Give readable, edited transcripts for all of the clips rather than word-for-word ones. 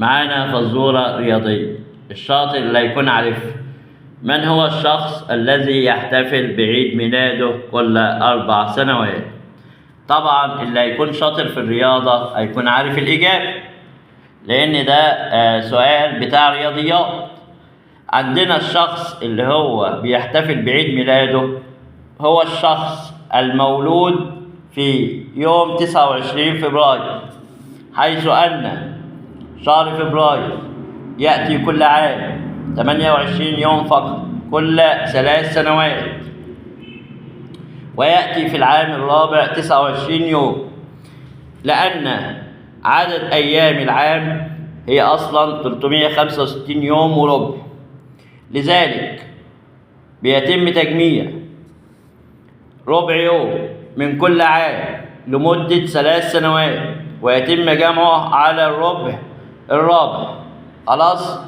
معانا فزورة رياضية، الشاطر اللي هيكون عارفها. من هو الشخص الذي يحتفل بعيد ميلاده كل 4 سنوات؟ طبعا اللي هيكون شاطر في الرياضة هيكون عارف الإجابة، لأن ده سؤال بتاع رياضيات. عندنا الشخص اللي هو بيحتفل بعيد ميلاده هو الشخص المولود في يوم 29 فبراير، حيث أن شهر فبراير يأتي كل عام 28 يوم فقط كل 3 سنوات، ويأتي في العام الرابع 29 يوم، لأن عدد أيام العام هي أصلا 365 يوم وربع. لذلك بيتم تجميع ربع يوم من كل عام لمدة 3 سنوات، ويتم جمعه على الربع الرابع. خلاص،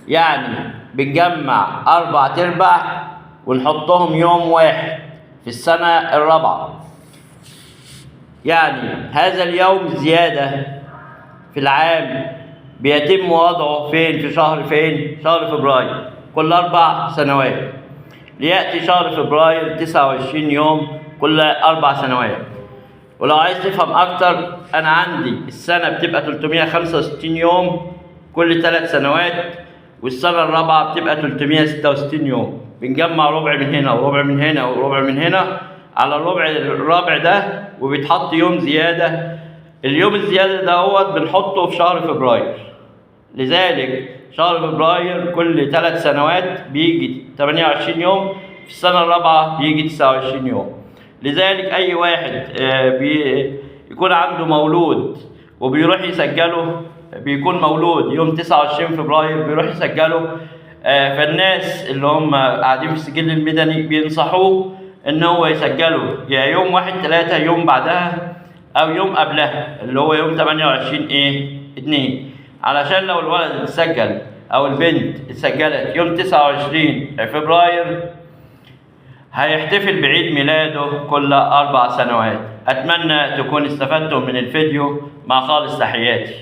يعني بنجمع 4/4 ونحطهم يوم واحد في السنة الرابعة. يعني هذا اليوم زيادة في العام بيتم وضعه فين؟ في شهر فين؟ شهر فبراير كل 4 سنوات، ليأتي شهر فبراير 29 يوم كل 4 سنوات. ولو عايز تفهم أكتر، أنا عندي السنة بتبقى 365 يوم كل 3 سنوات، والسنة الرابعة بتبقى 366 يوم. بنجمع ربع من هنا وربع من هنا وربع من هنا على الربع الرابع ده، وبيتحط يوم زيادة. اليوم الزيادة دوت بنحطه في شهر فبراير. لذلك شهر فبراير كل 3 سنوات بيجي 28 يوم، في السنة الرابعة بيجي 29 يوم. لذلك أي واحد بيكون عنده مولود وبيروح يسجله، بيكون مولود يوم 29 فبراير بيروح يسجله، فالناس اللي هم قاعدين في السجل المدني بينصحوه إن هو يسجله يا يوم 1/3 يوم بعدها أو يوم قبلها اللي هو يوم 28/2، علشان لو الولد اتسجل أو البنت اتسجلت يوم 29 فبراير هيحتفل بعيد ميلاده كل 4 سنوات. أتمنى تكون استفدتم من الفيديو. مع خالص تحياتي.